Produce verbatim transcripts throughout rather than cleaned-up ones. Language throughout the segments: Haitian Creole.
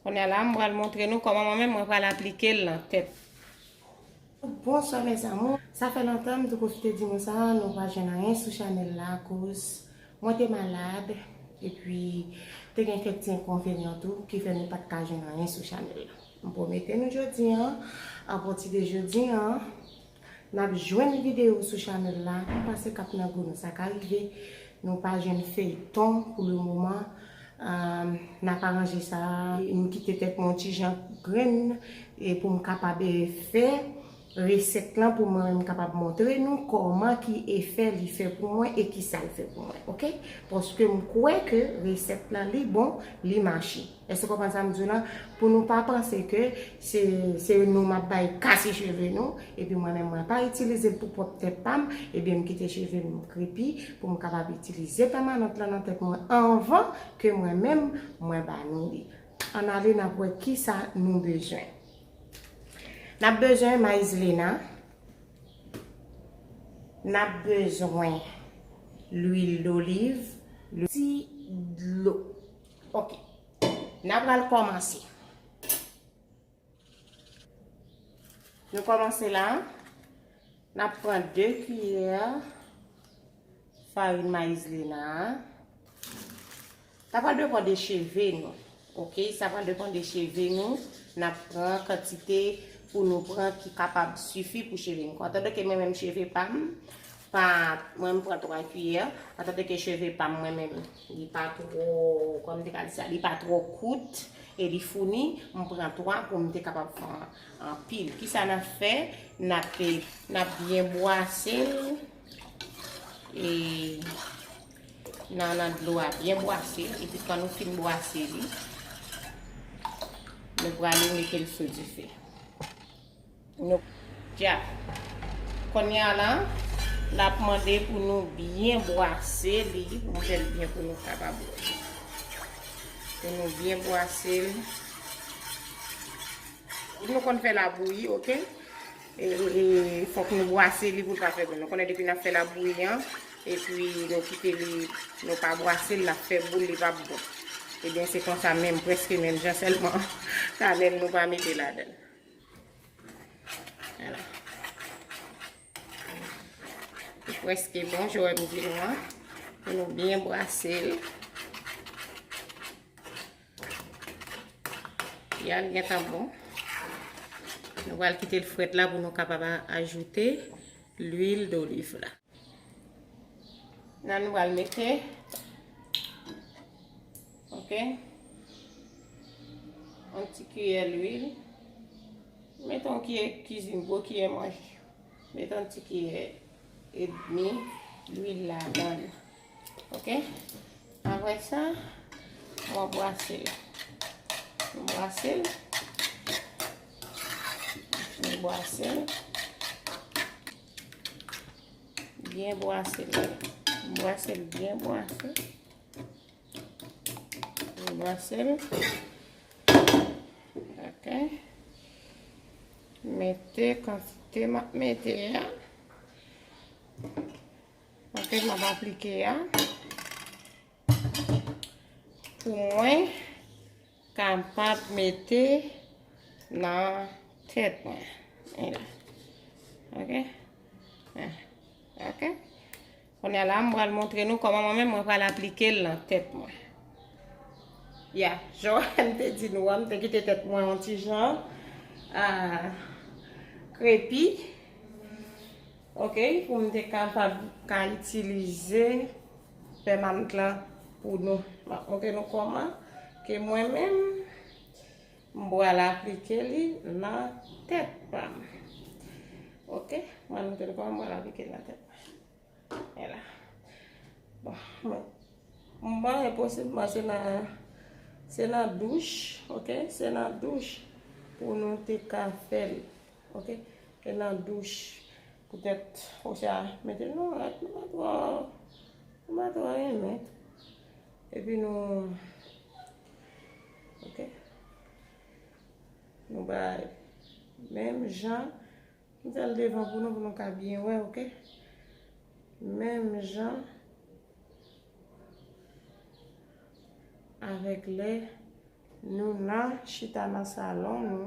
Kounye a la, m pral montre nou kòman mwen menm mwen pral aplike l nan tèt. Bonswa mes amours. Sa fè lontan m te pwofite di nou sa, nou pa jwenn anyen sou chanèl la akoz mwen te malad, epi te gen kèk ti enkonvenyan tou ki fè nou pa t ka jwenn anyen sou chanèl la. M pwomete nou jodi an, apati de jodi an, n ap jwenn videyo sou chanèl la. M panse k ap nan gou nou. Sa ka rive nou pa jwenn feyton pou le moman. N ap aranje sa. M kite tèt mwen yon ti jan grenn e pou m kapab fè resèt lan pou mwen menm kapab montre nou kòman ki efè li fè pou mwen e kisa l fè pou mwen, oke? Paske m kwè ke resèt lan li bon, li mache. Èske w konprann sa m di w lan? Pou nou pa panse ke se, se nou m ap bay kase cheve nou, epi mwen menm mwen pa itilize l pou pwòp tèt pa m, ebyen m kite cheve m krepi pou m kapab itilize pèmanant lan nan tèt mwen anvan ke mwen menm mwen ba nou li. Ann ale n ap wè kisa nou bezwen. N ap bezwen mayizlena. N ap bezwen lwil doliv, ti dlo. Oke. N ap pral kòmanse. Nou kòmanse la. N ap pran de kiyè farin mayizlena. Sa pral depann de cheve nou. Oke, sa pral depann de cheve nou. N ap pran kantite pou nou pran ki kapab sifi pou cheve nou. Antandan ke mwen menm cheve pa m, pa, mwen m pran twa kiyè. Antandan ke cheve pa m mwen menm, li pa twò, kòman m te ka di sa, li pa twò kout e li founi, m pran twa pou m te kapab fè anpil. Kisa n ap fè? N ap, n ap byen bwase l. E nan, nan dlo a byen bwase, epi kan nou fin bwase li, nou prale mete l sou dife. Nou, dja. Kounye a la, l ap mande pou nou byen bwase li, pou nou fè l byen, pou nou kapab wè. Pou nou byen bwase l. Nou konn fè labouyi, oke? E, e, fòk nou bwase li pou l pa fè boul. Nou konnen depi n ap fè labouyi an, epi nou kite li, nou pa bwase l, l ap fè boul, li p ap bon. Ebyen, se konsa menm, prèske menm jan, sèlman kanèl nou pa mete ladan l. Vwala. Li prèske bon, jan w wè m di nou an. Pou nou byen bwase l. Ya, l gentan bon. Nou pral kite l frèt la pou nou kapab a-, ajoute lwil doliv la. La nou pral mete, oke, yon ti kiyè lwil. Mete yon kiyè kizin, gwo kiyè manje. Mete yon ti kiyè edmi lwil ladan l. Oke? Apre sa, mwen bwase l. Mwen bwase l. Mwen bwase l. Byen bwase l. Bwase l byen bwase. Bwase l. Ok. Mete kantite m ap mete a. Ok, m ap aplike a. Pou mwen kapab mete nan tèt mwen. Vwala. Ok? Eh, ok? Kounye a la, m pral montre nou kòman mwen menm mwen pral aplike l nan tèt mwen. Ya, jan m te di nou an, m te kite tèt mwen yon ti jan, ah, krepi. Ok, pou m te kapab ka itilize pèmanant lan pou nou. M ap montre nou kòman ke mwen menm, m pral aplike li nan tèt pa m. Ok, mwen montre nou kòman m pral aplike li nan tèt mwen. Vwala. Bon, mwen, mwen posibman se nan, se nan douch, ok? Se nan douch pou nou te ka fè l, ok? Se nan douch, poutèt, oswa, mete nou, nou pa twò, nou pa twò renmen. Epi nou, ok? Nou bay menm jan. M fè l devan pou nou, pou nou ka byen wè, ok? Menm jan avèk lè Nou nan chita nan salon nou,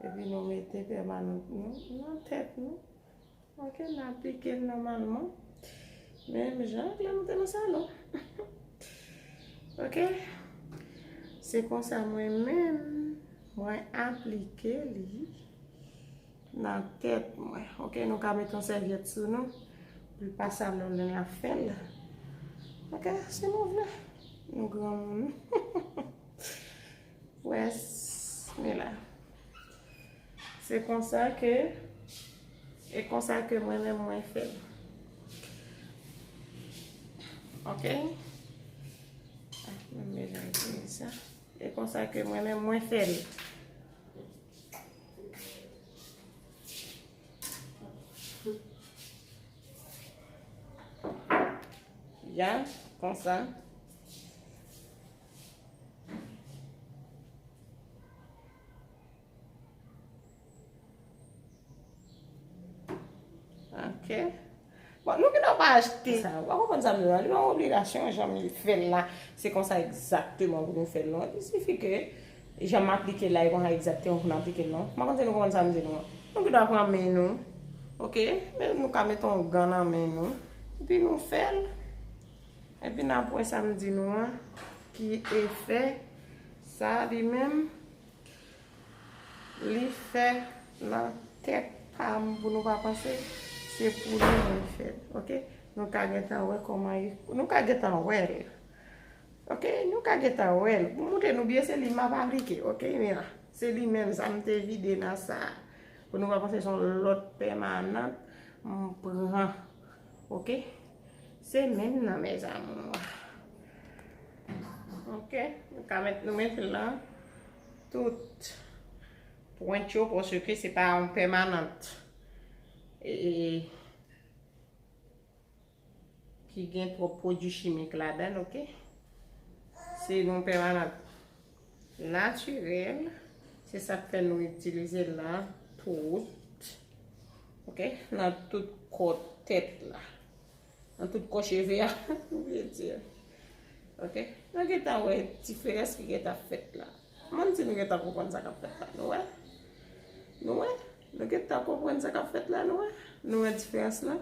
epi nou mete pèmanant nou nan tèt nou. Ok, n aplike l nòmalman. Menm jan ak lè nou te nan salon. Ok? Se konsa mwen menm, mwen aplike li nan tèt mwen. Ok, nou ka mete yon sèvyèt sou nou pou l pa sale w lè n ap fè l. Ok, si nou vle. Nou granmoun. Pwès, men la. Se konsa ke, e konsa ke mwen menm mwen fè l. Ok? Ah, mwen bezwen di sa. E konsa ke mwen menm mwen fè l. Ya, konsa. Ok. Bon, nou gentan pa achte sa. Ou konprann sa m di la? Li pa yon obligasyon, jan m fè l la. Se konsa egzakteman pou nou fè l, non. Il sifi ke jan m aplike l la, e konsa egzakteman pou nou aplike l, non. M pa konn si nou konprann sa m di nou an. Nou gentan pran men nou. Ok? Men nou ka mete yon gan nan men nou. Epi nou fè l. Epi n ap wè sa m di nou an. Ki efè sa li menm li fè nan tèt pa m pou nou pa panse se pou li mwen fè l, ok? Nou ka gentan wè kòman li, nou ka gentan wè l, ok? Nou ka gentan wè l. Pou montre nou byen, se li m ap aplike, ok? Men la, se li menm sa m te vide nan sa a. Pou nou pa panse se yon lòt pèmanant m pran, ok? Se menm nan, mes amours. Ok, nou ka met, nou mete l nan tout pwent yo, paske se pa yon pèmanant, e, ki gen twòp pwodui chimik ladan l, ok? Se yon pèmanant natirèl, se sa k fè nou itilize l nan tout, ok? Nan tout kò tèt la. Nan tout kò cheve a, m vle di. Ok? Nou gentan wè diferans ki gentan fèt la. M ann di nou gentan konprann sa k ap fèt la. Nou wè? Nou wè? Nou gentan konprann sa k ap fèt la, nou wè? Nou wè diferans lan?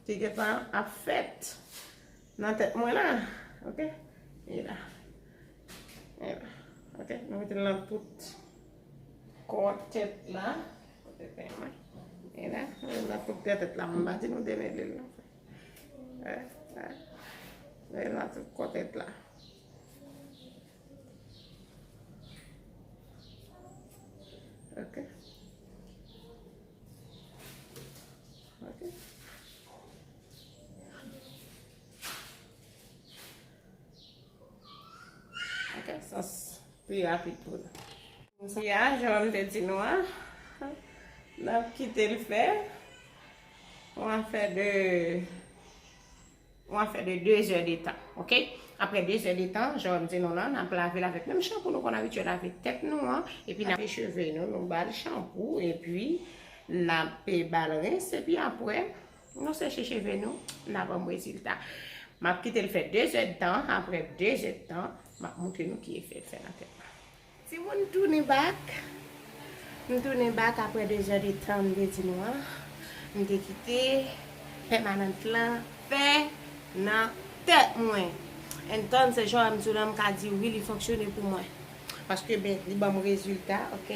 Ki gentan ap fèt nan tèt mwen la. Ok? E la. E la. Ok? Nou mete l nan tout kò tèt la. Kote pen mwen? E la. Nou mete l nan tout kò tèt la. M pa di nou demele l non. Eh, eh. Lè la tout kò tèt la. Ok. Ok. Ok, sa s- Pi rapid pou nou. Ya, jan m te di nou an, n ap kite l fè yon afè de, yon afè de de zè de tan, ok? Apre de zè de tan, jan m di nou lan, n ap lave l avèk menm chanpou nou konn abitye lave tèt nou an, epi n ap lave cheve nou, nou ba l chanpou, epi n ap ba l rens, epi apre, nou seche cheve nou, n ap ban m rezilta. M ap kite l fè de zè de tan, apre de zè de tan, m ap montre nou ki efè l fè nan tèt la. Timoun, tounen bak. M tounen bak apre de zè de tan m te di nou an. M te kite pèmanant lan fè nan tèt mwen. Entonces, jan m di w lan, m ka di wi, li fonksyone pou mwen. Paske, ben, li ban m rezilta, ok?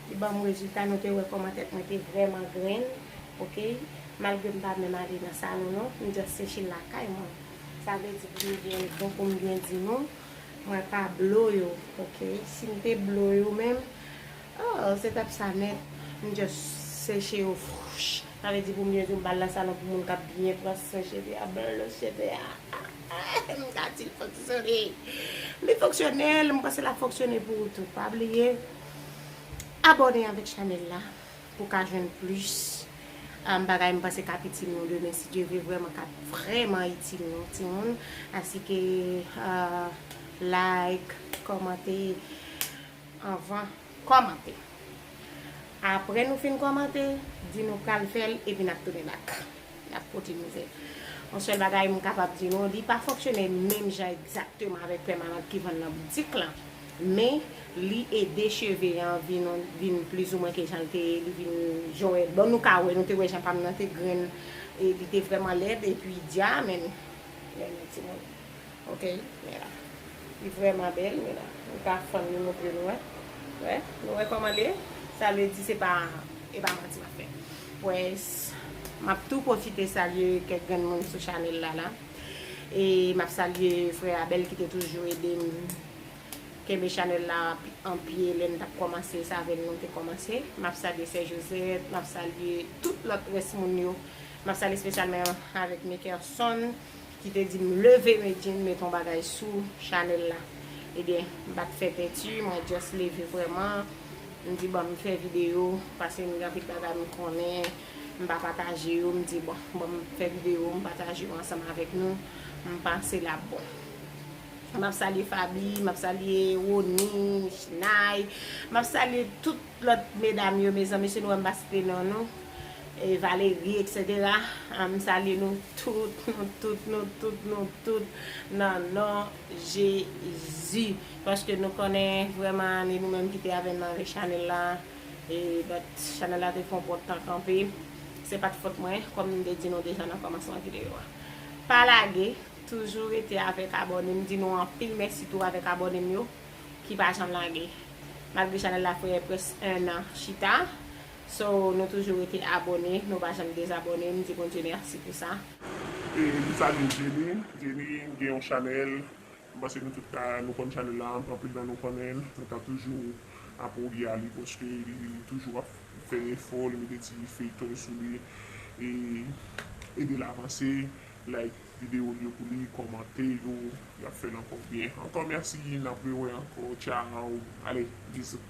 Li ban m rezilta, nou te wè kòman tèt mwen te vrèman grenn, ok? Malgre m pa menm ale nan salon non, m just seche l lakay mwen. Sa vle di pou m byen, bon, pou m byen di nou, mwen pa blow yo, ok? Si m te blow yo menm, oh, se t ap sa nèt. M just seche yo. Sa vle di pou m byen di m pa al nan salon pou moun k ap byen pran swen cheve a, blow cheve a. M ka di l fonksyone. Li fonksyone, m panse l ap fonksyone pou ou tou. Pa bliye abòne avèk chanèl la pou w ka jwenn plis, um, bagay m panse k ap itil nou demen, si Dye vle, vrèman k ap vrèman itil nou, timoun. Asike, uh, like, kòmante, anvan kòmante. Apre nou fin kòmante, di nou pral fè l, epi n ap tounen bak. N ap pote nouvèl. Yon sèl bagay m kapab di nou, li pa fonksyone menm jan egzakteman avèk pèmanant ki vann nan boutik lan. Men li ede cheve an vin, vin plizoumwen ke jan l te ye, li vin jan w wè. Bon, nou ka wè, nou te wè jan pa m nan te grenn, e li te vrèman lèd, epi dya, men, men, men timoun. Ok, men la. Li vrèman bèl, men la. Nou ka fann li montre nou, wè. Wè, nou wè kòman li ye? Sa vle di se pa, e pa manti m ap fè. Wè, m ap tou pwofite salye kèk grenn moun sou chanèl la, la. E m ap salye frè Abèl ki te toujou ede m kenbe chanèl la an pye lè n t ap kòmanse, se avè l nou te kòmanse. M ap salye sè Josette, m ap salye tout lòt rès moun yo. M ap salye espesyalman avèk Mekerson ki te di m leve Medjine, met yon bagay sou chanèl la. Ebyen, m pa t fè tèti, mwen just leve vrèman. M di bon, m fè videyo, paske m gen anpil bagay m konnen, m pa pataje yo, m di bon, bon, m fè videyo, m pataje yo ansanm avèk nou, m panse l ap bon. M ap salye Faby, m ap salye Rony, Shnay, m ap salye tout lòt medam yo, mezanmi, si nou wè m pa site non nou, e Valerie, et cetera. Ah, m salye nou tout, nou tout, nou tout, nou tout, nan non Jezi. Paske nou konnen vrèman, e nou menm ki te avè n nan chanèl la, e but chanèl la te fè yon pòt tan kanpe. Se pa t fòt mwen, kòm m te di nou deja nan kòmansman videyo a. Pa lage, toujou rete avèk abòne m. M di nou anpil mèsi tou avèk abòne m yo ki pa janm lage. Malgre chanèl la fè près en an chita, so nou toujou rete abòne, nou pa janm dezabòne. M di Bondye mèsi pou sa. E m salye Jenny. Jenny gen yon chanèl. M panse nou tout ka, nou konn chanèl la, anpil nan nou konnen l. Nou ka toujou apwouye a li paske li toujou ap fè efò, li mete ti feyton sou li, e ede l avanse, like videyo l yo pou li, kòmante yo, y ap fè l ankò byen. Ankò mèsi, n ap rewè ankò. Tchao. Ale, bizou.